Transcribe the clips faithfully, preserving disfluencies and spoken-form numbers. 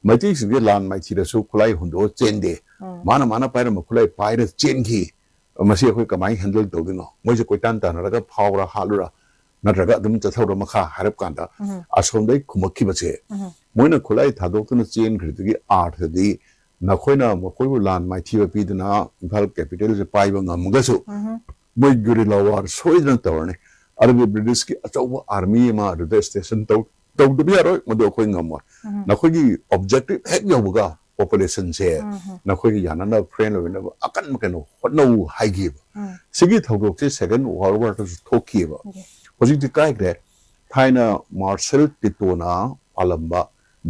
ꯃꯩꯇꯩꯁꯤꯡꯁꯦ ꯂꯥꯟ ꯃꯥꯏꯊꯤꯔꯁꯨ ꯈꯨꯠꯂꯥꯏ ꯍꯨꯟꯗꯣꯛꯑ ꯆꯦꯟꯗꯦ꯫ ꯎꯝ꯫ ꯃꯥꯅ ꯃꯥꯅ ꯄꯥꯏꯔꯝꯕ ꯈꯨꯠꯂꯥꯏ ꯄꯥꯏꯔ ꯆꯦꯟꯈꯤ꯫ ꯃꯁꯤ ꯑꯩꯈꯣꯏ ꯀꯃꯥꯏꯅ ꯍꯦꯟꯗꯜ ꯇꯧꯗꯣꯏꯅꯣ? ꯃꯣꯏꯁꯦ ꯀꯣꯏꯇꯥꯟ ꯇꯥꯟꯅꯔꯒ ꯐꯥꯎꯔ ꯍꯥꯠꯂꯨꯔ, ꯅꯠꯇ꯭ꯔꯒ ꯑꯗꯨꯝ ꯆꯠꯊꯧꯔ ꯃꯈꯥ ꯍꯥꯏꯔꯞ ꯀꯥꯟꯗ, ꯎꯝ꯫ ꯑꯁꯣꯝꯗꯒꯤ ꯈꯨꯝꯃꯛꯈꯤꯕꯁꯦ, ꯎꯝ꯫ ꯃꯣꯏꯅ ꯈꯨꯠꯂꯥꯏ ꯊꯥꯗꯣꯛꯇꯨꯅ ꯆꯦꯟꯈ꯭ꯔꯤꯗꯨꯒꯤ ꯑꯥꯔꯊꯗꯤ ꯅꯈꯣꯏꯅ ꯃꯈꯣꯏꯕꯨ ꯂꯥꯟ ꯃꯥꯏꯊꯤꯕ ꯄꯤꯗꯨꯅ ꯏꯝꯐꯥꯜ ꯀꯦꯄꯤꯇꯦꯜꯁꯦ ꯄꯥꯏꯕ ꯉꯝꯃꯒꯁꯨ, ꯎꯝ꯫ ꯃꯣꯏ ꯒꯨꯔꯤꯂꯥ ꯋꯥꯔ ꯁꯣꯏꯗꯅ ꯇꯧꯔꯅꯤ꯫ ꯑꯗꯨꯒꯤ ꯕ꯭ꯔꯤꯇꯤꯁꯀꯤ ꯑꯆꯧꯕ ꯑꯥꯔꯃꯤ ꯑꯃ ꯑꯗꯨꯗ ꯁ꯭ꯇꯦꯁꯟ ꯇꯧ-, ꯇꯧꯗꯕ ꯌꯥꯔꯣꯏ, ꯃꯗꯨ ꯑꯩꯈꯣꯏ ꯉꯝꯃꯣꯏ꯫ ꯎꯝ꯫ ꯅꯈꯣꯏꯒꯤ ꯑꯣꯕꯖꯦꯛꯇꯤꯚ ꯍꯦꯛ ꯌꯧꯕꯒ ꯄꯣꯄꯨꯂꯦꯁꯟꯁꯦ ꯎꯝ꯫ ꯅꯈꯣꯏꯒꯤ ꯌꯥꯅꯅꯕ, ꯐ꯭ꯔꯦꯟ ꯑꯣꯏꯅꯕ ꯑꯀꯟꯕ ꯀꯩꯅꯣ ꯍꯣꯠꯅꯧ ꯍꯥꯏꯈꯤꯕ꯫ ꯎꯝ꯫ ꯁꯤꯒꯤ ꯊꯧꯗꯣꯛꯁꯦ ꯁꯦꯀꯦꯟ ꯋꯥꯔꯜ ꯋꯥꯔꯗꯁꯨ ꯊꯣꯛꯈꯤꯑꯕ꯫ ꯎꯝ꯫ ꯍꯧꯖꯤꯛꯇꯤ ꯀꯥꯏꯈ꯭ꯔꯦ꯫ ꯊꯥꯏꯅ ꯃꯥꯔꯁꯦꯜ ꯇꯤꯇꯣꯅ ꯄꯥꯜꯂꯝꯕ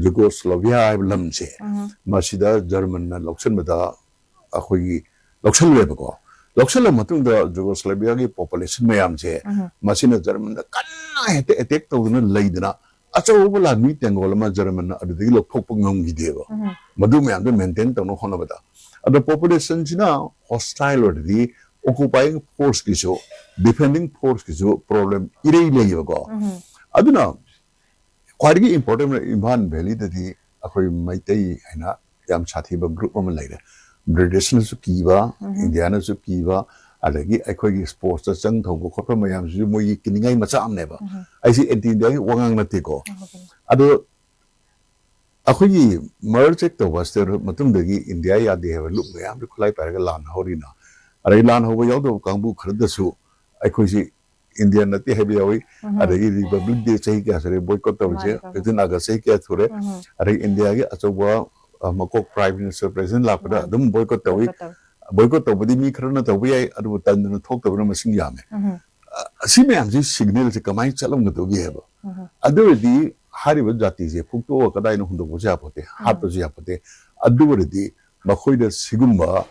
ꯖꯨꯒꯣꯁꯂꯣꯚꯤꯌꯥ ꯍꯥꯏꯕ ꯂꯝꯁꯦ, ꯎꯝ꯫ ꯃꯁꯤꯗ ꯖꯔꯃꯟꯅ ꯂꯧꯁꯤꯟꯕꯗ ꯑꯩꯈꯣꯏꯒꯤ ꯂꯧꯁꯜꯂꯦꯕꯀꯣ꯫ ꯂꯧꯁꯜꯂ ꯃꯇꯨꯡꯗ ꯖꯨꯒꯣꯁꯂꯣꯚꯤꯌꯥꯒꯤ ꯄꯣꯄꯨꯂꯦꯁꯟ ꯃꯌꯥꯝꯁꯦ, ꯎꯝ꯫ ꯃꯁꯤꯅ ꯖꯔꯃꯟꯗ ꯀꯟꯅ ꯍꯦꯛꯇ ꯑꯦꯇꯦꯛ ꯇꯧꯗꯨꯅ ꯂꯩꯗꯅ, ꯑꯆꯧꯕ ꯂꯥꯟꯃꯤ ꯇꯦꯡꯒꯣꯜ ꯑꯃ ꯖꯔꯃꯟꯅ ꯑꯗꯨꯗꯒꯤ ꯂꯧꯊꯣꯛꯄ ꯉꯝꯈꯤꯗꯦꯕ꯫ ꯎꯝ꯫ ꯃꯗꯨ ꯃꯌꯥꯝꯗꯣ ꯃꯦꯟꯇꯦꯟ ꯇꯧꯅꯕ ꯍꯣꯠꯅꯕꯗ꯫ ꯑꯗꯣ ꯄꯣꯄꯨꯂꯦꯁꯟꯁꯤꯅ ꯍꯣꯁꯇꯥꯏꯜ ꯑꯣꯏꯔꯗꯤ ꯑꯣꯀꯨꯄꯥꯏꯡ ꯐꯣꯔꯁꯀꯤꯁꯨ, ꯗꯤꯐꯦꯟꯗꯤꯡ ꯐꯣꯔꯁꯀꯤꯁꯨ ꯄ꯭ꯔꯣꯕ꯭ꯂꯦꯝ ꯏꯔꯩ ꯂꯩꯌꯦꯕꯀꯣ꯫ ꯎꯝ꯫ ꯑꯗꯨꯅ ꯈ꯭ꯋꯥꯏꯗꯒꯤ ꯏꯝꯄꯣꯔꯇꯦꯟ ꯑꯣꯏꯅ ꯏꯝꯐꯥꯜ ꯚꯦꯂꯤꯗꯗꯤ ꯑꯩꯈꯣꯏ ꯃꯩꯇꯩ ꯍꯥꯏꯅ ꯌꯥꯝ ꯁꯥꯊꯤꯕ ꯒ꯭ꯔꯨꯞ ꯑꯃ ꯂꯩꯔꯦ꯫ ꯕ꯭ꯔꯤꯇꯤꯁꯅꯁꯨ ꯀꯤꯕ, ꯎꯝ꯫ ꯏꯟꯗꯤꯌꯥꯅꯁꯨ ꯀꯤꯕ, ꯑꯗꯒꯤ ꯑꯩꯈꯣꯏꯒꯤ ꯁ꯭ꯄꯣꯔꯠꯁꯇ ꯆꯪ ꯊꯧꯕ ꯈꯣꯠꯄ ꯃꯌꯥꯝꯁꯤꯁꯨ ꯃꯣꯏꯒꯤ ꯀꯤꯅꯤꯡꯉꯥꯏ ꯃꯆꯥ ꯑꯃꯅꯦꯕ꯫ ꯎꯝ꯫ ꯑꯩꯁꯤ ꯑꯦꯟꯇꯤ ꯏꯟꯗꯤꯌꯥꯒꯤ ꯋꯥꯉꯥꯡ ꯅꯠꯇꯦꯀꯣ꯫ ꯎꯝ꯫ ꯑꯗꯣ ꯑꯩꯈꯣꯏꯒꯤ ꯃꯔꯜ ꯆꯦꯛ ꯇꯧꯕ ꯁꯤꯗ ꯃꯇꯨꯡꯗꯒꯤ ꯏꯟꯗꯤꯌꯥ ꯌꯥꯗꯦ ꯍꯥꯏꯕ ꯂꯨꯞ ꯃꯌꯥꯝꯗ ꯈꯨꯠꯂꯥꯏ ꯄꯥꯏꯔꯒ ꯂꯥꯟ ꯍꯧꯔꯤꯅ, ꯑꯗꯩ ꯂꯥꯟ ꯍꯧꯕ ꯌꯥꯎꯗꯕ ꯀꯥꯡꯕꯨ ꯈꯔꯗꯁꯨ ꯑꯩꯈꯣꯏꯁꯤ ꯏꯟꯗꯤꯌꯥ ꯅꯠꯇꯦ ꯍꯥꯏꯕ ꯌꯥꯎꯏ, ꯎꯝ꯫ ꯑꯗꯒꯤ ꯔꯤꯄꯕ꯭ꯂꯤꯛ ꯗꯦ ꯆꯍꯤ ꯀꯌꯥ ꯁꯨꯔꯦ ꯕꯣꯏꯀꯣꯠ ꯇꯧꯔꯤꯁꯦ, ꯃꯥꯅꯤ, ꯃꯥꯅꯤ꯫ ꯐꯤꯐꯇꯤꯟ ꯑꯥꯒꯁ ꯆꯍꯤ ꯀꯌꯥ ꯁꯨꯔꯦ, ꯎꯝ꯫ ꯑꯗꯒꯤ ꯏꯟꯗꯤꯌꯥꯒꯤ ꯑꯆꯧꯕ, ꯑ, ꯃꯀꯣꯛ ꯄ꯭ꯔꯥꯏꯝ ꯃꯤꯅꯤꯁꯇꯔ, ꯄ꯭ꯔꯦꯁꯤꯗꯦꯟ ꯂꯥꯛꯄꯗ ꯃꯥꯅꯤ꯫ ꯑꯗꯨꯝ ꯕꯣꯏꯀꯣꯠ ꯇꯧꯏ꯫ ꯕꯣꯏꯀꯣꯠ ꯇꯧꯏ꯫ ꯕꯣꯏꯀꯣꯠ ꯇꯧꯕꯗꯤ ꯃꯤ ꯈꯔꯅ ꯇꯧꯕ ꯌꯥꯏ, ꯑꯗꯨꯕꯨ ꯇꯟꯗꯅ ꯊꯣꯛꯇꯕꯅ ꯃꯁꯤꯡ ꯌꯥꯝꯃꯦ꯫ ꯎꯝ꯫ ꯑ, ꯑꯁꯤ ꯃꯌꯥꯝꯁꯤ ꯁꯤꯒꯅꯦꯜꯁꯦ ꯀꯃꯥꯏꯅ ꯆꯠꯂꯝꯒꯗꯧꯒꯦ ꯍꯥꯏꯕ? ꯎꯝ꯫ ꯑꯗꯨ ꯑꯣꯏꯔꯗꯤ ꯍꯥꯏꯔꯤꯕ ꯖꯥꯇꯤꯁꯦ ꯐꯨꯛꯇꯣꯛꯑ ꯀꯗꯥꯏꯅ ꯍꯨꯟꯗꯣꯛꯄꯁꯨ ꯌꯥꯄꯣꯠꯇꯦ, ꯎꯝ꯫ ꯍꯥꯠꯄꯁꯨ ꯌꯥꯄꯣꯠꯇꯦ꯫ ꯑꯗꯨ ꯑꯣꯏꯔꯗꯤ ꯃꯈꯣꯏꯗ ꯁꯤꯒꯨꯝꯕ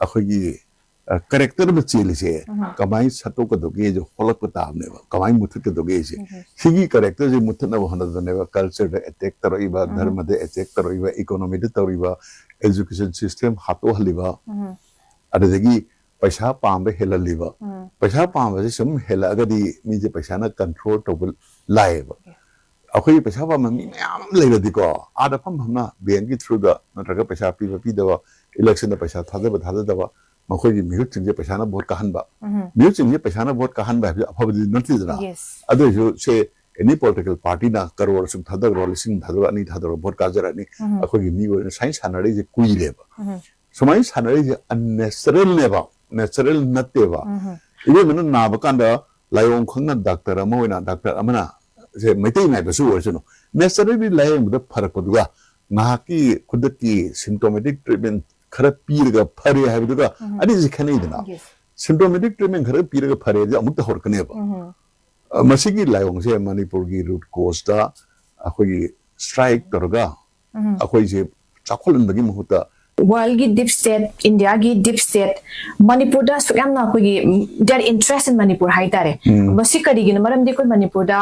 ꯑꯩꯈꯣꯏꯒꯤ, ꯑ, ꯀꯦꯔꯦꯛꯇꯔ ꯑꯃ ꯆꯦꯜꯂꯤꯁꯦ ꯎꯝ꯫ ꯀꯃꯥꯏꯅ ꯁꯠꯇꯣꯛꯀꯗꯧꯒꯦꯁꯦ ꯍꯣꯠꯂꯛꯄ ꯇꯥꯕꯅꯦꯕ, ꯀꯃꯥꯏꯅ ꯃꯨꯠꯊꯠꯀꯗꯧꯒꯦꯁꯦ꯫ ꯎꯝ꯫ ꯁꯤꯒꯤ ꯀꯦꯔꯦꯛꯇꯔꯁꯦ ꯃꯨꯠꯊꯠꯅꯕ ꯍꯣꯠꯅꯕꯗꯅꯦꯕ ꯀꯜꯆꯔꯗ ꯑꯦꯇꯦꯛ ꯇꯧꯔꯛꯏꯕ, ꯎꯝ꯫ ꯙꯔꯃꯗ ꯑꯦꯇꯦꯛ ꯇꯧꯔꯛꯏꯕ, ꯏꯀꯣꯅꯣꯃꯤꯗ ꯇꯧꯔꯤꯕ, ꯑꯦꯖꯨꯀꯦꯁꯟ ꯁꯤꯁꯇꯦꯝ ꯍꯥꯠꯇꯣꯛꯍꯜꯂꯤꯕ, ꯎꯝ꯫ ꯑꯗꯨꯗꯒꯤ ꯄꯩꯁꯥ ꯄꯥꯝꯕ ꯍꯦꯜꯍꯜꯂꯤꯕ꯫ ꯎꯝ꯫ ꯄꯩꯁꯥ ꯄꯥꯝꯕꯁꯦ ꯁꯨꯝ ꯍꯦꯜꯂꯛꯑꯒꯗꯤ ꯃꯤꯁꯦ ꯄꯩꯁꯥꯅ ꯀꯟꯇ꯭ꯔꯣꯜ ꯇꯧꯕ ꯂꯥꯏꯌꯦꯕ꯫ ꯌꯦꯁ꯫ ꯑꯩꯈꯣꯏꯒꯤ ꯄꯩꯁꯥ ꯄꯥꯝꯕ ꯃꯤ ꯃꯌꯥꯝ ꯑꯃ ꯂꯩꯔꯗꯤꯀꯣ, ꯑꯥꯗ ꯐꯝ ꯐꯝꯅ ꯕꯦꯡꯀꯤ ꯊ꯭ꯔꯨꯗ ꯅꯠꯇ꯭ꯔꯒ ꯄꯩꯁꯥ ꯄꯤꯕ ꯄꯤꯗꯕ, ꯏꯂꯦꯛꯁꯟꯗ ꯄꯩꯁꯥ ꯊꯥꯗꯕ ꯊꯥꯗꯗꯕ, ꯃꯈꯣꯏꯒꯤ ꯃꯤꯍꯨꯠꯁꯤꯡꯁꯦ ꯄꯩꯁꯥꯅ ꯚꯣꯠ ꯀꯥꯍꯟꯕ, ꯎꯝ꯫ ꯃꯤꯍꯨꯠꯁꯤꯡꯁꯦ ꯄꯩꯁꯥꯅ ꯚꯣꯠ ꯀꯥꯍꯟꯕ ꯍꯥꯏꯕꯁꯤ ꯑꯐꯕꯗꯤ ꯅꯠꯇꯦꯗꯅ꯫ Yes. ꯑꯗꯨ ꯑꯣꯏꯔꯁꯨ ꯁꯦ, ꯑꯦꯅꯤ ꯄꯣꯂꯤꯇꯤꯀꯦꯜ ꯄꯥꯔꯇꯤꯅ ꯀꯔꯣꯔ ꯁꯨꯛ ꯊꯥꯗꯈ꯭ꯔꯣ, ꯂꯤꯁꯤꯡ ꯊꯥꯗꯈ꯭ꯔꯣ, ꯑꯅꯤ ꯊꯥꯗꯈ꯭ꯔꯣ, ꯚꯣꯠ ꯀꯥꯖꯔꯛꯑꯅꯤ꯫ ꯎꯝ꯫ ꯑꯩꯈꯣꯏꯒꯤ ꯃꯤ ꯑꯣꯏꯅ ꯁꯥꯏꯟ ꯁꯥꯟꯅꯔꯛꯏꯁꯦ ꯀꯨꯏꯔꯦꯕ꯫ ꯎꯝ꯫ ꯁꯨꯃꯥꯏꯅ ꯁꯥꯟꯅꯔꯛꯏꯁꯦ ꯑꯟꯅꯦꯆꯔꯦꯜꯅꯦꯕ, ꯅꯦꯆꯔꯦꯜ ꯅꯠꯇꯦꯕ꯫ ꯎꯝ꯫ ꯏꯕꯦꯝꯃꯅ ꯅꯥꯕ ꯀꯥꯟꯗ ꯂꯥꯏꯑꯣꯡ ꯈꯪꯅ ꯗꯥꯛꯇꯔ ꯑꯃ ꯑꯣꯏꯅ, ꯗꯥꯛꯇꯔ ꯑꯃꯅ, ꯁꯦ ꯃꯩꯇꯩ ꯃꯥꯏꯕꯁꯨ ꯑꯣꯏꯔꯁꯅꯨ, ꯅꯦꯆꯔꯦꯜꯂꯤ ꯂꯥꯏꯌꯦꯡꯕꯗ ꯐꯔꯛꯄꯗꯨꯒ ꯉꯥꯏꯍꯥꯛꯀꯤ ꯈꯨꯗꯛꯀꯤ ꯁꯤꯝꯇꯣꯃꯦꯇꯤꯛ ꯇ꯭ꯔꯤꯠꯃꯦꯟ ꯈꯔ ꯄꯤꯔꯒ ꯐꯔꯦ ꯍꯥꯏꯕꯗꯨꯒ ꯎꯝ꯫ ꯑꯅꯤꯁꯤ ꯈꯦꯠꯅꯩꯗꯅ꯫ Yes. ꯁꯤꯝꯇꯣꯃꯦꯇꯤꯛ ꯇ꯭ꯔꯤꯠꯃꯦꯟ ꯈꯔ ꯄꯤꯔꯒ ꯐꯔꯦꯗꯤ ꯑꯃꯨꯛꯇ ꯍꯧꯔꯛꯀꯅꯦꯕ꯫ ꯎꯝ꯫ ꯑ, ꯃꯁꯤꯒꯤ ꯂꯥꯏꯑꯣꯡꯁꯦ ꯃꯅꯤꯄꯨꯔꯒꯤ ꯔꯨꯠ ꯀꯣꯁꯇ ꯑꯩꯈꯣꯏꯒꯤ ꯁ꯭ꯇ꯭ꯔꯥꯏꯛ ꯇꯧꯔꯒ ꯎꯝ꯫ ꯑꯩꯈꯣꯏꯁꯦ ꯆꯥꯎꯈꯠꯍꯟꯕꯒꯤ ꯃꯍꯨꯠꯇ ꯋꯥꯔꯜꯒꯤ ꯗꯤꯞ ꯁ꯭ꯇꯦꯠ, ꯏꯟꯗꯤꯌꯥꯒꯤ ꯗꯤꯞ ꯁ꯭ꯇꯦꯠ, ꯃꯅꯤꯄꯨꯔꯗ ꯑꯁꯨꯛ ꯌꯥꯝꯅ ꯑꯩꯈꯣꯏꯒꯤ, ꯎꯝ, their interest in ꯃꯅꯤꯄꯨꯔ ꯍꯥꯏꯇꯥꯔꯦ꯫ ꯎꯝ꯫ ꯃꯁꯤ ꯀꯔꯤꯒꯤꯅꯣ? ꯃꯔꯝꯗꯤ ꯑꯩꯈꯣꯏ ꯃꯅꯤꯄꯨꯔꯗ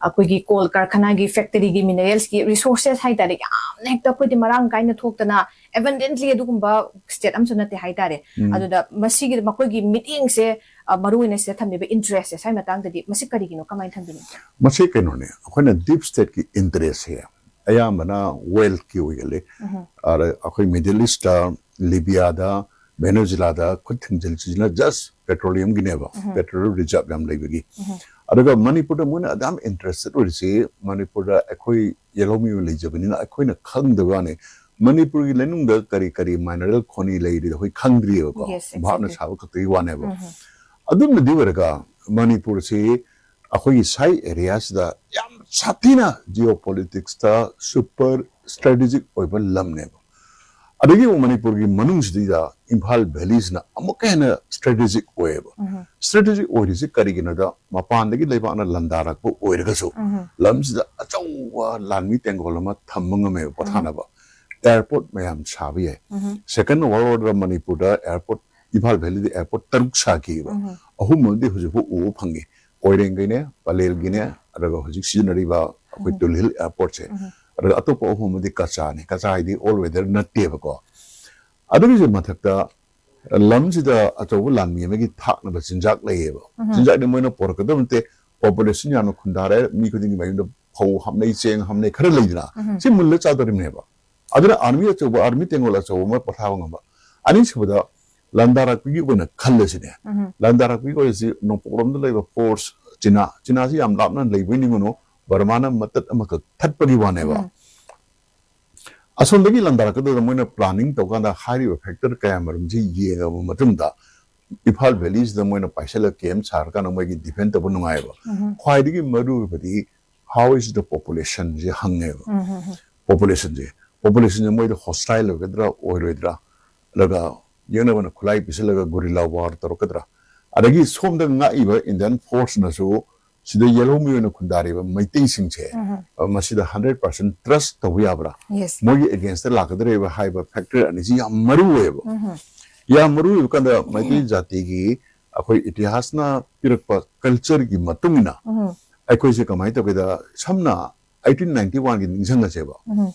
ꯑꯩꯈꯣꯏꯒꯤ ꯀꯣꯜ ꯀꯔꯈꯅꯥꯒꯤ, ꯐꯦꯛꯇꯔꯤꯒꯤ, ꯃꯤꯅꯔꯦꯜꯁꯀꯤ ꯔꯤꯁꯣꯔꯁꯦꯁ ꯍꯥꯏꯇꯥꯔꯦ, ꯌꯥꯝꯅ ꯍꯦꯛꯇ ꯑꯩꯈꯣꯏꯗꯤ ꯃꯔꯥꯡ ꯀꯥꯏꯅ ꯊꯣꯛꯇꯅ, ꯑꯦꯕꯟꯗꯦꯟꯠꯂꯤ ꯑꯗꯨꯒꯨꯝꯕ ꯁ꯭ꯇꯦꯠ ꯑꯃꯁꯨ ꯅꯠꯇꯦ ꯍꯥꯏꯇꯥꯔꯦ꯫ ꯎꯝ꯫ ꯑꯗꯨꯗ ꯃꯁꯤꯒꯤ ꯃꯈꯣꯏꯒꯤ ꯃꯤꯠꯌꯦꯡꯁꯦ, ꯑ, ꯃꯔꯨ ꯑꯣꯏꯅ ꯁꯤꯗ ꯊꯝꯕꯤꯕ ꯏꯟꯇꯔꯦꯁꯁꯦ ꯁ꯭ꯋꯥꯏ ꯃꯇꯥꯡꯗꯗꯤ ꯃꯁꯤ ꯀꯔꯤꯒꯤꯅꯣ, ꯀꯃꯥꯏꯅ ꯊꯝꯕꯤꯅꯣ? ꯃꯁꯤ ꯀꯩꯅꯣꯅꯦ, ꯑꯩꯈꯣꯏꯅ ꯗꯤꯞ ꯁ꯭ꯇꯦꯠꯀꯤ ꯏꯟꯇꯔꯦꯁꯁꯦ ꯑꯌꯥꯝꯕꯅ ꯋꯦꯜꯊꯀꯤ ꯑꯣꯏꯒꯜꯂꯤ꯫ ꯎꯝ꯫ ꯑꯗ ꯑꯩꯈꯣꯏ ꯃꯤꯗꯜ ꯏꯁꯇ, ꯂꯤꯕꯤꯌꯥꯗ, ꯚꯦꯅꯦꯖꯨꯂꯥꯗ ꯈꯨꯠ ꯊꯤꯡꯖꯤꯜꯂꯤꯁꯤꯅ ꯖꯁ ꯄꯦꯇ꯭ꯔꯣꯂꯤꯌꯝꯒꯤꯅꯦꯕ, ꯎꯝ꯫ ꯄꯦꯇ꯭ꯔꯣꯂꯤꯌꯝ ꯔꯤꯖꯥꯔꯚ ꯌꯥꯝ ꯂꯩꯕꯒꯤ꯫ ꯎꯝ꯫ ꯑꯗꯨꯒ ꯃꯅꯤꯄꯨꯔꯗ ꯃꯣꯏꯅ ꯑꯗꯨꯝ ꯏꯟꯇꯔꯦꯁꯇꯦꯠ ꯑꯣꯏꯔꯤꯁꯤ ꯃꯅꯤꯄꯨꯔꯗ ꯑꯩꯈꯣꯏ ꯌꯦꯜꯍꯧꯃꯤ ꯑꯣꯏꯅ ꯂꯩꯖꯕꯅꯤꯅ ꯑꯩꯈꯣꯏꯅ ꯈꯪꯗꯕ ꯋꯥꯅꯤ꯫ ꯃꯅꯤꯄꯨꯔꯒꯤ ꯂꯩꯅꯨꯡꯗ ꯀꯔꯤ ꯀꯔꯤ ꯃꯥꯏꯅꯔꯦꯜ ꯈꯣꯅꯤ ꯂꯩꯔꯤꯗꯣ ꯑꯩꯈꯣꯏ ꯈꯪꯗ꯭ꯔꯤꯑꯕꯀꯣ꯫ Yes, ꯚꯥꯞꯅ exactly. ꯁꯥꯕ ꯈꯛꯇꯒꯤ ꯋꯥꯅꯦꯕ꯫ ꯎꯝ꯫ ꯑꯗꯨꯝꯅꯗꯤ ꯑꯣꯏꯔꯒ ꯃꯅꯤꯄꯨꯔꯁꯤ ꯑꯩꯈꯣꯏꯒꯤ ꯁꯥꯏ ꯑꯦꯔꯤꯌꯥꯁꯤꯗ ꯌꯥꯝ ꯁꯥꯊꯤꯅ ꯖꯤꯑꯣ ꯄꯣꯂꯤꯇꯤꯛꯁꯇ ꯁꯨꯄꯔ ꯁ꯭ꯇ꯭ꯔꯦꯇꯦꯖꯤꯛ ꯑꯣꯏꯕ ꯂꯝꯅꯦꯕ꯫ ꯑꯗꯒꯤ ꯑꯃꯨꯛ ꯃꯅꯤꯄꯨꯔꯒꯤ ꯃꯅꯨꯡꯁꯤꯗꯩꯗ ꯏꯝꯐꯥꯜ ꯚꯦꯂꯤꯁꯤꯅ ꯑꯃꯨꯛꯀ ꯍꯦꯟꯅ ꯁ꯭ꯇ꯭ꯔꯦꯇꯦꯖꯤꯛ ꯑꯣꯏꯌꯦꯕ꯫ ꯎꯝ꯫ ꯁ꯭ꯇ꯭ꯔꯦꯇꯦꯖꯤꯛ ꯑꯣꯏꯔꯤꯁꯤ ꯀꯔꯤꯒꯤꯅꯣꯗ, ꯃꯄꯥꯟꯗꯒꯤ ꯂꯩꯕꯥꯛꯅ ꯂꯥꯟꯗꯥꯔꯛꯄ ꯑꯣꯏꯔꯒꯁꯨ ꯎꯝ꯫ ꯂꯝꯁꯤꯗ ꯑꯆꯧꯕ ꯂꯥꯟꯃꯤ ꯇꯦꯡꯒꯣꯜ ꯑꯃ ꯊꯝꯕ ꯉꯝꯃꯦꯕ, ꯄꯣꯊꯥꯅꯕ꯫ ꯑꯦꯌꯔꯄꯣꯔꯠ ꯃꯌꯥꯝ ꯁꯥꯕ ꯌꯥꯏ꯫ ꯎꯝ꯫ ꯁꯦꯀꯦꯟ ꯋꯥꯔꯜ ꯋꯥꯔꯗ ꯃꯅꯤꯄꯨꯔꯗ ꯑꯦꯌꯔꯄꯣꯔꯠ, ꯏꯝꯐꯥꯜ ꯚꯦꯂꯤꯗ ꯑꯦꯌꯔꯄꯣꯔꯠ ꯇꯔꯨꯛ ꯁꯥꯈꯤꯕ꯫ ꯎꯝ꯫ ꯑꯍꯨꯝ ꯑꯃꯗꯤ ꯍꯧꯖꯤꯛꯐꯥꯎ ꯎꯕ ꯐꯪꯉꯤ꯫ ꯀꯣꯏꯔꯦꯡꯒꯩꯅꯦ, ꯄꯂꯦꯜꯒꯤꯅꯦ, ꯑꯗꯨꯒ ꯍꯧꯖꯤꯛ ꯁꯤꯖꯤꯟꯅꯔꯤꯕ ꯑꯩꯈꯣꯏ ꯎꯝ꯫ Tool hill ꯑꯦꯌꯔꯄꯣꯔꯠꯁꯦ꯫ ꯎꯝ꯫ ꯑꯗꯨꯒ ꯑꯇꯣꯞꯄ ꯑꯍꯨꯝ ꯑꯃꯗꯤ ꯀꯆꯥꯅꯤ꯫ ꯀꯆꯥ ꯍꯥꯏꯗꯤ ꯑꯣꯜ ꯋꯦꯗꯔ ꯅꯠꯇꯦꯕꯀꯣ꯫ ꯑꯗꯨꯒꯤꯁꯨ ꯃꯊꯛꯇ ꯂꯝꯁꯤꯗ ꯑꯆꯧꯕ ꯂꯥꯟꯃꯤ ꯑꯃꯒꯤ ꯊꯥꯛꯅꯕ ꯆꯤꯟꯖꯥꯛ ꯂꯩꯌꯦꯕ꯫ ꯎꯝ꯫ ꯆꯤꯟꯖꯥꯛꯇꯤ ꯃꯣꯏꯅ ꯄꯨꯔꯛꯀꯗꯕ ꯅꯠꯇꯦ, ꯄꯣꯄꯨꯂꯦꯁꯟ ꯌꯥꯝꯅ ꯈꯨꯟꯗꯥꯔꯦ, ꯃꯤ ꯈꯨꯗꯤꯡꯒꯤ ꯃꯌꯨꯝꯗ ꯐꯧ ꯍꯥꯞꯅꯩ, ꯆꯦꯡ ꯍꯥꯞꯅꯩ, ꯈꯔ ꯂꯩꯗꯅ, ꯎꯝ꯫ ꯁꯤ ꯃꯨꯜꯂ ꯆꯥꯗꯣꯔꯤꯕꯅꯦꯕ꯫ ꯑꯗꯨꯅ ꯑꯥꯔꯃꯤ ꯑꯆꯧꯕ, ꯑꯥꯔꯃꯤ ꯇꯦꯡꯒꯣꯜ ꯑꯆꯧꯕ ꯑꯃ ꯄꯣꯊꯥꯕ ꯉꯝꯕ꯫ ꯑꯅꯤꯁꯨꯕꯗ, ꯂꯥꯟꯗꯥꯔꯛꯄꯒꯤ ꯑꯣꯏꯅ ꯈꯜꯂꯁꯤꯅꯦ꯫ ꯎꯝ꯫ ꯂꯥꯟꯗꯥꯔꯛꯄꯒꯤ ꯑꯣꯏꯔꯁꯤ ꯅꯣꯡꯄꯣꯛꯂꯣꯝꯗ ꯂꯩꯕ ꯐꯣꯔꯁ ꯆꯤꯅꯥ, ꯆꯤꯅꯥꯁꯤ ꯌꯥꯝ ꯂꯥꯞꯅ ꯂꯩꯕꯣꯏ ꯅꯤꯡꯉꯨꯅꯨ, ꯕꯔꯃꯥꯅ ꯃꯇꯠ ꯑꯃꯈꯛ ꯊꯠꯄꯒꯤ ꯋꯥꯅꯦꯕ꯫ ꯎꯝ꯫ ꯑꯁꯣꯝꯗꯒꯤ ꯂꯥꯟꯗꯥꯔꯛꯀꯗꯧꯗ ꯃꯣꯏꯅ ꯄ꯭ꯂꯥꯅꯤꯡ ꯇꯧꯀꯥꯟꯗ ꯍꯥꯏꯔꯤꯕ ꯐꯦꯛꯇꯔ ꯀꯌꯥꯃꯔꯨꯝꯁꯤ ꯌꯦꯡꯉꯕ ꯃꯇꯨꯡꯗ ꯏꯝꯐꯥꯜ ꯚꯦꯂꯤꯁꯤꯗ ꯃꯣꯏꯅ ꯄꯥꯏꯁꯤꯜꯂꯒ ꯀꯦꯝ ꯁꯥꯔꯀꯥꯟꯗ ꯃꯣꯏꯒꯤ ꯗꯤꯐꯦꯟ ꯇꯧꯕ ꯅꯨꯡꯉꯥꯏꯌꯦꯕ꯫ ꯎꯝ꯫ ꯈ꯭ꯋꯥꯏꯗꯒꯤ ꯃꯔꯨ ꯑꯣꯏꯕꯗꯤ, how is the population ꯁꯦ ꯍꯪꯉꯦꯕ꯫ ꯎꯝ, ꯎꯝ, ꯎꯝ꯫ ꯄꯣꯄꯨꯂꯦꯁꯟꯁꯦ, ꯄꯣꯄꯨꯂꯦꯁꯟꯁꯦ ꯃꯣꯏꯗ ꯍꯣꯁꯇꯥꯏꯜ ꯑꯣꯏꯒꯗ꯭ꯔꯥ ꯑꯣꯏꯔꯣꯏꯗ꯭ꯔꯥ, ꯑꯗꯨꯒ ꯌꯦꯛꯅꯕꯅ ꯈꯨꯠꯂꯥꯏ ꯄꯤꯁꯤꯜꯂꯒ ꯒꯨꯔꯤꯂꯥ ꯋꯥꯔ ꯇꯧꯔꯛꯀꯗ꯭ꯔꯥ, ꯑꯗꯒꯤ ꯁꯣꯝꯗ ꯉꯥꯛꯏꯕ ꯏꯟꯗꯤꯌꯟ ꯐꯣꯔꯁꯅꯁꯨ ꯁꯤꯗ ꯌꯦꯜꯍꯧꯃꯤ ꯑꯣꯏꯅ ꯈꯨꯟꯗꯥꯔꯤꯕ ꯃꯩꯇꯩꯁꯤꯡꯁꯦ, ꯎꯝ꯫ ꯑ, ꯃꯁꯤꯗ ꯍꯟꯗ꯭ꯔꯦꯠ ꯄꯥꯔꯁꯦꯟ ꯇ꯭ꯔꯁ ꯇꯧꯕ ꯌꯥꯕ꯭ꯔꯥ? ꯌꯦꯁ꯫ ꯃꯣꯏꯒꯤ ꯑꯦꯒꯦꯟꯁꯇ ꯂꯥꯛꯀꯗꯧꯔꯤꯕ ꯍꯥꯏꯕ ꯐꯦꯛꯇꯔ ꯑꯅꯤꯁꯤ ꯌꯥꯝ ꯃꯔꯨ ꯑꯣꯏꯌꯦꯕ꯫ ꯎꯝ꯫ ꯌꯥꯝ ꯃꯔꯨ ꯑꯣꯏꯕ ꯀꯥꯟꯗ ꯃꯩꯇꯩ ꯖꯥꯇꯤꯒꯤ ꯑꯩꯈꯣꯏ ꯏꯇꯤꯍꯥꯁꯅ ꯄꯤꯔꯛꯄ ꯀꯜꯆꯔꯒꯤ ꯃꯇꯨꯡ ꯏꯟꯅ ꯎꯝ꯫ ꯑꯩꯈꯣꯏꯁꯦ ꯀꯃꯥꯏꯅ ꯇꯧꯒꯦꯗ, ꯁꯝꯅ ꯑꯩꯠꯇꯤꯟ ꯅꯥꯏꯟꯇꯤ ꯋꯥꯟꯒꯤ ꯅꯤꯡꯁꯤꯡꯉꯁꯦꯕ꯫ ꯎꯝ꯫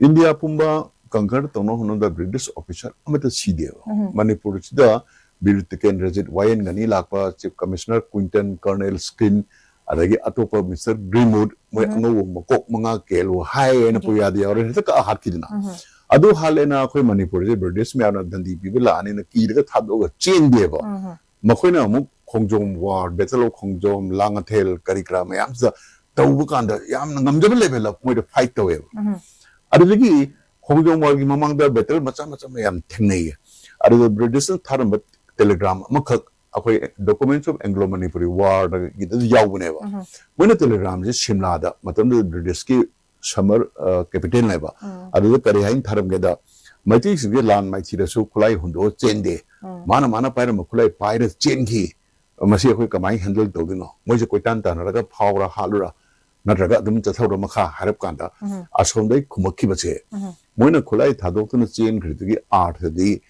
ꯏꯟꯗꯤꯌꯥ ꯄꯨꯝꯕ ꯀꯪꯀꯔ ꯇꯧꯅꯕ ꯍꯣꯠꯅꯕꯗ ꯕ꯭ꯔꯤꯇꯤꯁ ꯑꯣꯐꯤꯁꯥꯔ ꯑꯃꯠꯇ ꯁꯤꯗꯦꯕ꯫ ꯎꯝ꯫ ꯃꯅꯤꯄꯨꯔꯁꯤꯗ ꯕꯤꯔ ꯇꯤꯀꯦꯟꯗ꯭ꯔꯖꯤꯠ, ꯋꯥꯏ ꯑꯦꯟ ꯒꯅꯤ ꯂꯥꯛꯄ, ꯆꯤꯐ ꯀꯃꯤꯁꯅꯔ ꯀ꯭ꯋꯤꯟꯇꯟ, ꯀꯔꯅꯦꯜ ꯁ꯭ꯀꯤꯟ, ꯑꯗꯒꯤ ꯑꯇꯣꯞꯄ ꯃꯤꯁꯇꯔ ꯒ꯭ꯔꯤꯟꯋꯨꯗ, ꯃꯣꯏ ꯎꯝ꯫ ꯑꯉꯧꯕ ꯃꯀꯣꯛ ꯃꯉꯥ ꯀꯦꯜꯂꯨ ꯍꯥꯏꯌꯦꯅ ꯎꯝ꯫ ꯄꯨꯌꯥꯗ ꯌꯥꯎꯔꯦ, ꯍꯦꯛꯇ ꯀꯛꯑ ꯍꯥꯠꯈꯤꯗꯅ꯫ ꯎꯝ꯫ ꯑꯗꯨ ꯍꯥꯠꯂꯦꯅ ꯑꯩꯈꯣꯏ ꯃꯅꯤꯄꯨꯔꯁꯦ ꯕ꯭ꯔꯤꯇꯤꯁ ꯃꯌꯥꯝꯅ ꯗꯟꯗꯤ ꯄꯤꯕ ꯂꯥꯛꯑꯅꯤꯅ ꯀꯤꯔꯒ ꯊꯥꯗꯣꯛꯑꯒ ꯆꯦꯟꯗꯦꯕ꯫ ꯎꯝ꯫ ꯃꯈꯣꯏꯅ ꯑꯃꯨꯛ ꯈꯣꯡꯖꯣꯝ ꯋꯥꯔ, ꯕꯦꯇꯜ ꯑꯣꯐ ꯈꯣꯡꯖꯣꯝ, ꯂꯥꯡꯉꯊꯦꯜ, ꯀꯔꯤ ꯀꯔꯥ ꯃꯌꯥꯝꯁꯤꯗ ꯇꯧꯕ ꯀꯥꯟꯗ ꯌꯥꯝꯅ ꯉꯝꯖꯕ ꯂꯦꯚꯦꯜꯗ ꯃꯣꯏꯗ ꯐꯥꯏꯠ ꯇꯧꯋꯦꯕ꯫ ꯎꯝ꯫ ꯑꯗꯨꯗꯒꯤ ꯈꯣꯡꯖꯣꯝ ꯋꯥꯔꯒꯤ ꯃꯃꯥꯡꯗ ꯕꯦꯇꯜ ꯃꯆꯥ ꯃꯆꯥ ꯃꯌꯥꯝ ꯊꯦꯡꯅꯩꯌꯦ꯫ ꯑꯗꯨꯗ ꯕ꯭ꯔꯤꯇꯤꯁꯅ ꯊꯥꯔꯝꯕ ꯇꯦꯂꯤꯒ꯭ꯔꯥꯝ ꯑꯃꯈꯛ ꯑꯩꯈꯣꯏ Documents of Anglo Manipuri War ꯒꯤꯗ ꯌꯥꯎꯕꯅꯦꯕ꯫ ꯎꯝ꯫ ꯃꯣꯏꯅ ꯇꯦꯂꯤꯒ꯭ꯔꯥꯝꯁꯦ ꯁꯤꯝꯂꯥꯗ, ꯃꯇꯝꯗꯨꯗ ꯕ꯭ꯔꯤꯇꯤꯁꯀꯤ ꯁꯝꯃꯔ, ꯑ, ꯀꯦꯄꯤꯇꯦꯜꯅꯦꯕ꯫ ꯎꯝ꯫ ꯑꯗꯨꯗ ꯀꯔꯤ ꯍꯥꯏꯅ ꯊꯥꯔꯝꯒꯦꯗ, ꯃꯩꯇꯩꯁꯤꯡꯁꯦ ꯂꯥꯟ ꯃꯥꯏꯊꯤꯔꯁꯨ ꯈꯨꯠꯂꯥꯏ ꯍꯨꯟꯗꯣꯛꯑ ꯆꯦꯟꯗꯦ꯫ ꯎꯝ꯫ ꯃꯥꯅ ꯃꯥꯅ ꯄꯥꯏꯔꯝꯕ ꯈꯨꯠꯂꯥꯏ ꯄꯥꯏꯔ ꯆꯦꯟꯈꯤ꯫ ꯃꯁꯤ ꯑꯩꯈꯣꯏ ꯀꯃꯥꯏꯅ ꯍꯦꯟꯗꯜ ꯇꯧꯗꯣꯏꯅꯣ? ꯃꯣꯏꯁꯦ ꯀꯣꯏꯇꯥꯟ ꯇꯥꯟꯅꯔꯒ ꯐꯥꯎꯔ ꯍꯥꯠꯂꯨꯔ, ꯅꯠꯇ꯭ꯔꯒ ꯑꯗꯨꯝ ꯆꯠꯊꯧꯔ ꯃꯈꯥ ꯍꯥꯏꯔꯞ ꯀꯥꯟꯗ, ꯎꯝ꯫ ꯑꯁꯣꯝꯗꯒꯤ ꯈꯨꯝꯃꯛꯈꯤꯕꯁꯦ, ꯎꯝ꯫ ꯃꯣꯏꯅ ꯈꯨꯠꯂꯥꯏ ꯊꯥꯗꯣꯛꯇꯨꯅ ꯆꯦꯟꯈ꯭ꯔꯤꯗꯨꯒꯤ ꯑꯥꯔꯊꯗꯤ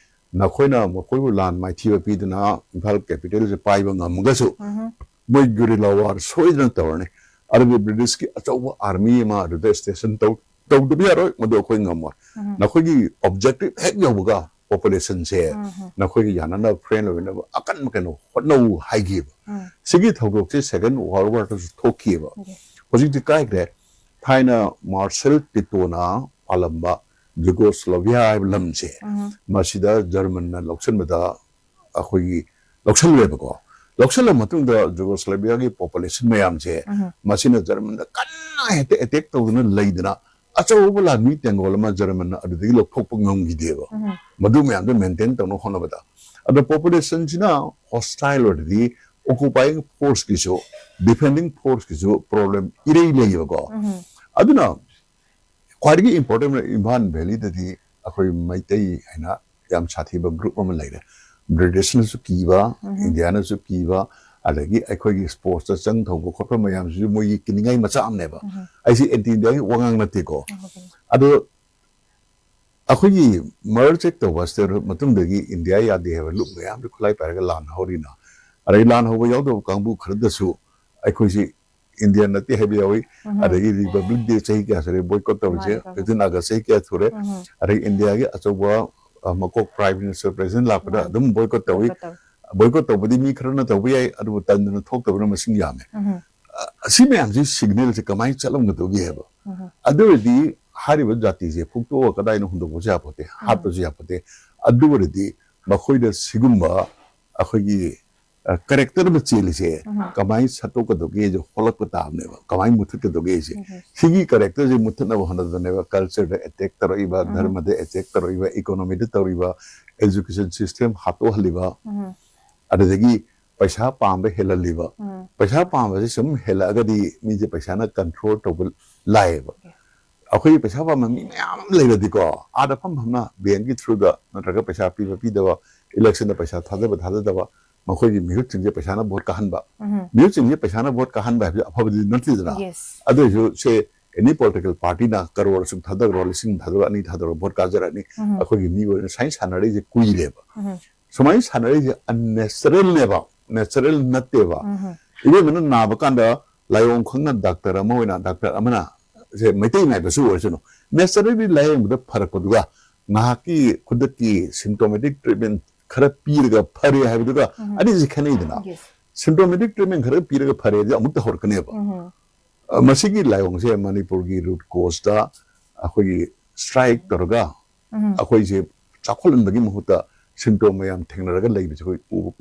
ꯅꯈꯣꯏꯅ ꯃꯈꯣꯏꯕꯨ ꯂꯥꯟ ꯃꯥꯏꯊꯤꯕ ꯄꯤꯗꯨꯅ ꯏꯝꯐꯥꯜ ꯀꯦꯄꯤꯇꯦꯜꯁꯦ ꯄꯥꯏꯕ ꯉꯝꯃꯒꯁꯨ, ꯎꯝ꯫ ꯃꯣꯏ ꯒꯨꯔꯤꯂꯥ ꯋꯥꯔ ꯁꯣꯏꯗꯅ ꯇꯧꯔꯅꯤ꯫ ꯑꯗꯨꯒꯤ ꯕ꯭ꯔꯤꯇꯤꯁꯀꯤ ꯑꯆꯧꯕ ꯑꯥꯔꯃꯤ ꯑꯃ ꯑꯗꯨꯗ ꯁ꯭ꯇꯦꯁꯟ ꯇꯧ-, ꯇꯧꯗꯕ ꯌꯥꯔꯣꯏ, ꯃꯗꯨ ꯑꯩꯈꯣꯏ ꯉꯝꯃꯣꯏ꯫ ꯎꯝ꯫ ꯅꯈꯣꯏꯒꯤ ꯑꯣꯕꯖꯦꯛꯇꯤꯚ ꯍꯦꯛ ꯌꯧꯕꯒ ꯄꯣꯄꯨꯂꯦꯁꯟꯁꯦ ꯎꯝ꯫ ꯅꯈꯣꯏꯒꯤ ꯌꯥꯅꯅꯕ, ꯐ꯭ꯔꯦꯟ ꯑꯣꯏꯅꯕ ꯑꯀꯟꯕ ꯀꯩꯅꯣ ꯍꯣꯠꯅꯧ ꯍꯥꯏꯈꯤꯕ꯫ ꯎꯝ꯫ ꯁꯤꯒꯤ ꯊꯧꯗꯣꯛꯁꯦ ꯁꯦꯀꯦꯟ ꯋꯥꯔꯜ ꯋꯥꯔꯗꯁꯨ ꯊꯣꯛꯈꯤꯑꯕ꯫ ꯎꯝ꯫ ꯍꯧꯖꯤꯛꯇꯤ ꯀꯥꯏꯈ꯭ꯔꯦ꯫ ꯊꯥꯏꯅ ꯃꯥꯔꯁꯦꯜ ꯇꯤꯇꯣꯅ ꯄꯥꯜꯂꯝꯕ ꯖꯨꯒꯣꯁ꯭ꯂꯥꯚꯤꯌꯥ ꯍꯥꯏꯕ ꯂꯝꯁꯦ, ꯎꯝ꯫ ꯃꯁꯤꯗ ꯖꯔꯃꯟꯅ ꯂꯧꯁꯤꯟꯕꯗ ꯑꯩꯈꯣꯏꯒꯤ ꯂꯧꯁꯜꯂꯦꯕꯀꯣ꯫ ꯂꯧꯁꯜꯂ ꯃꯇꯨꯡꯗ ꯖꯨꯒꯣꯁ꯭ꯂꯥꯚꯤꯌꯥꯒꯤ ꯄꯣꯄꯨꯂꯦꯁꯟ ꯃꯌꯥꯝꯁꯦ, ꯎꯝ꯫ ꯃꯁꯤꯅ ꯖꯔꯃꯟꯗ ꯀꯟꯅ ꯍꯦꯛꯇ ꯑꯦꯇꯦꯛ ꯇꯧꯗꯨꯅ ꯂꯩꯗꯅ, ꯑꯆꯧꯕ ꯂꯥꯟꯃꯤ ꯇꯦꯡꯒꯣꯜ ꯑꯃ ꯖꯔꯃꯟꯅ ꯑꯗꯨꯗꯒꯤ ꯂꯧꯊꯣꯛꯄ ꯉꯝꯈꯤꯗꯦꯕ꯫ ꯎꯝ꯫ ꯃꯗꯨ ꯃꯌꯥꯝꯗꯣ ꯃꯦꯟꯇꯦꯟ ꯇꯧꯅꯕ ꯍꯣꯠꯅꯕꯗ꯫ ꯑꯗꯣ ꯄꯣꯄꯨꯂꯦꯁꯟꯁꯤꯅ ꯍꯣꯁꯇꯥꯏꯜ ꯑꯣꯏꯔꯗꯤ, ꯑꯣꯀꯨꯄꯥꯏꯡ ꯐꯣꯔꯁꯀꯤꯁꯨ, ꯗꯤꯐꯦꯟꯗꯤꯡ ꯐꯣꯔꯁꯀꯤꯁꯨ ꯄ꯭ꯔꯣꯕ꯭ꯂꯦꯝ ꯏꯔꯩ ꯂꯩꯌꯦꯕꯀꯣ꯫ ꯎꯝ꯫ ꯑꯗꯨꯅ ꯈ꯭ꯋꯥꯏꯗꯒꯤ ꯏꯝꯄꯣꯔꯇꯦꯟ ꯑꯣꯏꯅ ꯏꯝꯐꯥꯜ ꯚꯦꯂꯤꯗꯗꯤ ꯑꯩꯈꯣꯏ ꯃꯩꯇꯩ ꯍꯥꯏꯅ ꯌꯥꯝ ꯁꯥꯊꯤꯕ ꯒ꯭ꯔꯨꯞ ꯑꯃ ꯂꯩꯔꯦ꯫ ꯕ꯭ꯔꯤꯇꯤꯁꯅꯁꯨ ꯀꯤꯕ, ꯎꯝ꯫ ꯏꯟꯗꯤꯌꯥꯅꯁꯨ ꯀꯤꯕ, ꯑꯗꯒꯤ ꯑꯩꯈꯣꯏꯒꯤ ꯁ꯭ꯄꯣꯔꯠꯁꯇ ꯆꯪ ꯊꯧꯕ ꯈꯣꯠꯄ ꯃꯌꯥꯝꯁꯤꯁꯨ ꯃꯣꯏꯒꯤ ꯀꯤꯅꯤꯡꯉꯥꯏ ꯃꯆꯥꯛ ꯑꯃꯅꯦꯕ꯫ ꯎꯝ꯫ ꯑꯩꯁꯦ ꯑꯦꯟꯇꯤ ꯏꯟꯗꯤꯌꯥꯒꯤ ꯋꯥꯉꯥꯡ ꯅꯠꯇꯦꯀꯣ꯫ ꯎꯝ꯫ ꯑꯗꯣ ꯑꯩꯈꯣꯏꯒꯤ ꯃꯔꯜ ꯆꯦꯛ ꯇꯧꯕ ꯁ꯭ꯇꯦꯠ ꯃꯇꯨꯡꯗꯒꯤ ꯏꯟꯗꯤꯌꯥ ꯌꯥꯗꯦ ꯍꯥꯏꯕ ꯂꯨꯞ ꯃꯌꯥꯝꯗꯨ ꯈꯨꯠꯂꯥꯏ ꯄꯥꯏꯔꯒ ꯂꯥꯟ ꯍꯧꯔꯤꯅ, ꯑꯗꯩ ꯂꯥꯟ ꯍꯧꯕ ꯌꯥꯎꯗꯕ ꯀꯥꯡꯕꯨ ꯈꯔꯗꯁꯨ ꯑꯩꯈꯣꯏꯁꯤ ꯏꯟꯗꯤꯌꯥ ꯅꯠꯇꯦ ꯍꯥꯏꯕ ꯌꯥꯎꯏ꯫ ꯎꯝ꯫ ꯑꯗꯒꯤ ꯔꯤꯄꯕ꯭ꯂꯤꯛ ꯗꯦ ꯆꯍꯤ ꯀꯌꯥ ꯁꯨꯔꯦ ꯕꯣꯏꯀꯣꯠ ꯇꯧꯔꯤꯁꯦ? ꯃꯥꯅꯤ, ꯃꯥꯅꯤ꯫ ꯐꯤꯐꯇꯤꯟ ꯑꯥꯒꯁ ꯆꯍꯤ ꯀꯌꯥ ꯁꯨꯔꯦ? ꯎꯝ꯫ ꯑꯗꯒꯤ ꯏꯟꯗꯤꯌꯥꯒꯤ ꯑꯆꯧꯕ, ꯑ, ꯃꯀꯣꯛ ꯄ꯭ꯔꯥꯏꯝ ꯃꯤꯅꯤꯁꯇꯔ ꯄ꯭ꯔꯦꯁꯤꯗꯦꯟ ꯂꯥꯛꯄꯗ ꯃꯥꯅꯤ꯫ ꯑꯗꯨꯝ ꯕꯣꯏꯀꯣꯠ ꯇꯧꯏ꯫ ꯕꯣꯏꯀꯣꯠ ꯇꯧꯏ꯫ ꯕꯣꯏꯀꯣꯠ ꯇꯧꯕꯗꯤ ꯃꯤ ꯈꯔꯅ ꯇꯧꯕ ꯌꯥꯏ, ꯑꯗꯨꯕꯨ ꯇꯟꯗꯅ ꯊꯣꯛꯇꯕꯅ ꯃꯁꯤꯡ ꯌꯥꯝꯃꯦ꯫ ꯎꯝ꯫ ꯑ, ꯑꯁꯤ ꯃꯌꯥꯝꯁꯤ ꯁꯤꯒꯅꯦꯜꯁꯦ ꯀꯃꯥꯏꯅ ꯆꯠꯂꯝꯒꯗꯧꯒꯦ ꯍꯥꯏꯕ? ꯎꯝ꯫ ꯑꯗꯨ ꯑꯣꯏꯔꯗꯤ ꯍꯥꯏꯔꯤꯕ ꯖꯥꯇꯤꯁꯦ ꯐꯨꯛꯇꯣꯛꯑꯒ ꯀꯗꯥꯏꯅꯣ ꯍꯨꯟꯗꯣꯛꯄꯁꯨ ꯌꯥꯄꯣꯠꯇꯦ, ꯎꯝ꯫ ꯍꯥꯠꯄꯁꯨ ꯌꯥꯄꯣꯠꯇꯦ꯫ ꯑꯗꯨ ꯑꯣꯏꯔꯗꯤ ꯃꯈꯣꯏꯗ ꯁꯤꯒꯨꯝꯕ ꯑꯩꯈꯣꯏꯒꯤ, ꯑ, ꯀꯦꯔꯦꯛꯇꯔ ꯑꯃ ꯆꯦꯜꯂꯤꯁꯦ ꯎꯝ꯫ ꯀꯃꯥꯏꯅ ꯁꯠꯇꯣꯛꯀꯗꯧꯒꯦꯁꯦ ꯍꯣꯠꯂꯛꯄ ꯇꯥꯕꯅꯦꯕ, ꯀꯃꯥꯏꯅ ꯃꯨꯊꯠꯀꯗꯧꯒꯦꯁꯦ꯫ ꯎꯝ꯫ ꯁꯤꯒꯤ ꯀꯦꯔꯦꯛꯇꯔꯁꯦ ꯃꯨꯊꯠꯅꯕ ꯍꯣꯠꯅꯗꯅꯦꯕ ꯀꯜꯆꯔꯗ ꯑꯦꯇꯦꯛ ꯇꯧꯔꯛꯏꯕ, ꯎꯝ꯫ ꯙꯔꯃꯗ ꯑꯦꯇꯦꯛ ꯇꯧꯔꯛꯏꯕ, ꯏꯀꯣꯅꯣꯃꯤꯗ ꯇꯧꯔꯤꯕ, ꯑꯦꯖꯨꯀꯦꯁꯟ ꯁꯤꯁꯇꯦꯝ ꯍꯥꯠꯇꯣꯛꯍꯜꯂꯤꯕ, ꯎꯝ꯫ ꯑꯗꯨꯗꯒꯤ ꯄꯩꯁꯥ ꯄꯥꯝꯕ ꯍꯦꯜꯍꯜꯂꯤꯕ꯫ ꯎꯝ꯫ ꯄꯩꯁꯥ ꯄꯥꯝꯕꯁꯦ ꯁꯨꯝ ꯍꯦꯜꯂꯛꯑꯒꯗꯤ ꯃꯤꯁꯦ ꯄꯩꯁꯥꯅ ꯀꯟꯇ꯭ꯔꯣꯜ ꯇꯧꯕ ꯂꯥꯏꯌꯦꯕ꯫ ꯌꯦꯁ꯫ ꯑꯩꯈꯣꯏꯒꯤ ꯄꯩꯁꯥ ꯄꯥꯝꯕ ꯃꯤ ꯃꯌꯥꯝ ꯑꯃ ꯂꯩꯔꯗꯤꯀꯣ, ꯑꯥꯗ ꯐꯝ ꯐꯝꯅ ꯕꯦꯡꯀꯤ ꯊ꯭ꯔꯨꯗ ꯅꯠꯇ꯭ꯔꯒ ꯄꯩꯁꯥ ꯄꯤꯕ ꯄꯤꯗꯕ, ꯏꯂꯦꯛꯁꯟꯗ ꯄꯩꯁꯥ ꯊꯥꯗꯕ ꯊꯥꯗꯗꯕ, ꯃꯈꯣꯏꯒꯤ ꯃꯤꯍꯨꯠꯁꯤꯡꯁꯦ ꯄꯩꯁꯥꯅ ꯚꯣꯠ ꯀꯥꯍꯟꯕ꯫ ꯎꯝ꯫ ꯃꯤꯍꯨꯠꯁꯤꯡꯁꯦ ꯄꯩꯁꯥꯅ ꯚꯣꯠ ꯀꯥꯍꯟꯕ ꯍꯥꯏꯕꯁꯦ ꯑꯐꯕꯗꯤ ꯅꯠꯇꯦꯗꯅ꯫ ꯌꯦꯁ꯫ ꯑꯗꯨ ꯑꯣꯏꯔꯁꯨ ꯁꯦ ꯑꯦꯅꯤ ꯄꯣꯂꯤꯇꯤꯀꯦꯜ ꯄꯥꯔꯇꯤꯅ ꯀꯔꯣꯔ ꯑꯁꯨꯛ ꯊꯥꯗꯈ꯭ꯔꯣ, ꯂꯤꯁꯤꯡ ꯊꯥꯗꯈ꯭ꯔꯣ, ꯑꯅꯤ ꯊꯥꯗꯈ꯭ꯔꯣ, ꯚꯣꯠ ꯀꯥꯖꯔꯛꯑꯅꯤ꯫ ꯎꯝ꯫ ꯑꯩꯈꯣꯏꯒꯤ ꯃꯤꯑꯣꯏꯕꯅ ꯁꯨꯃꯥꯏꯅ ꯁꯥꯟꯅꯔꯛꯏꯁꯦ ꯀꯨꯏꯔꯦꯕ꯫ ꯎꯝ꯫ ꯁꯨꯃꯥꯏꯅ ꯁꯥꯟꯅꯔꯛꯏꯁꯦ ꯑꯟꯅꯦꯆꯔꯦꯜꯅꯦꯕ, ꯅꯦꯆꯔꯦꯜ ꯅꯠꯇꯦꯕ꯫ ꯎꯝ꯫ ꯏꯕꯦꯝꯃꯅ ꯅꯥꯕ ꯀꯥꯟꯗ ꯂꯥꯏꯑꯣꯡ ꯈꯪꯅ ꯗꯥꯛꯇꯔ ꯑꯃ ꯑꯣꯏꯅ, ꯗꯥꯛꯇꯔ ꯑꯃꯅ, ꯁꯦ ꯃꯩꯇꯩ ꯃꯥꯏꯕꯁꯨ ꯑꯣꯏꯔꯁꯅꯨ, ꯅꯦꯆꯔꯦꯜꯂꯤ ꯂꯥꯏꯌꯦꯡꯕꯗ ꯐꯔꯛꯄꯗꯨꯒ ꯉꯥꯏꯍꯥꯛꯀꯤ ꯈꯨꯗꯛꯀꯤ ꯁꯤꯝꯇꯣꯃꯦꯇꯤꯛ ꯇ꯭ꯔꯤꯠꯃꯦꯟ ꯈꯔ ꯄꯤꯔꯒ ꯐꯔꯦ ꯍꯥꯏꯕꯗꯨꯒ ꯎꯝ꯫ ꯑꯅꯤꯁꯤ ꯈꯦꯠꯅꯩꯗꯅ꯫ ꯌꯦꯁ꯫ ꯁꯤꯝꯇꯣꯃꯦꯇꯤꯛ ꯇ꯭ꯔꯤꯠꯃꯦꯟ ꯈꯔ ꯄꯤꯔꯒ ꯐꯔꯦ ꯍꯥꯏꯗꯤ ꯑꯃꯨꯛꯇ ꯍꯧꯔꯛꯀꯅꯦꯕ꯫ ꯎꯝ꯫ ꯃꯁꯤꯒꯤ ꯂꯥꯏꯑꯣꯡꯁꯦ ꯃꯅꯤꯄꯨꯔꯒꯤ ꯔꯨꯠ ꯀꯣꯁꯇ ꯑꯩꯈꯣꯏꯒꯤ ꯁ꯭ꯇ꯭ꯔꯥꯏꯛ ꯇꯧꯔꯒ ꯑꯩꯈꯣꯏꯁꯦ ꯆꯥꯎꯈꯠꯍꯟꯕꯒꯤ ꯃꯍꯨꯠꯇ ꯁꯤꯝꯇꯣꯝ ꯃꯌꯥꯝ ꯊꯦꯡꯅꯔꯒ ꯂꯩꯕꯁꯦ ꯑꯩꯈꯣꯏ ꯎꯕ ꯀꯨꯏ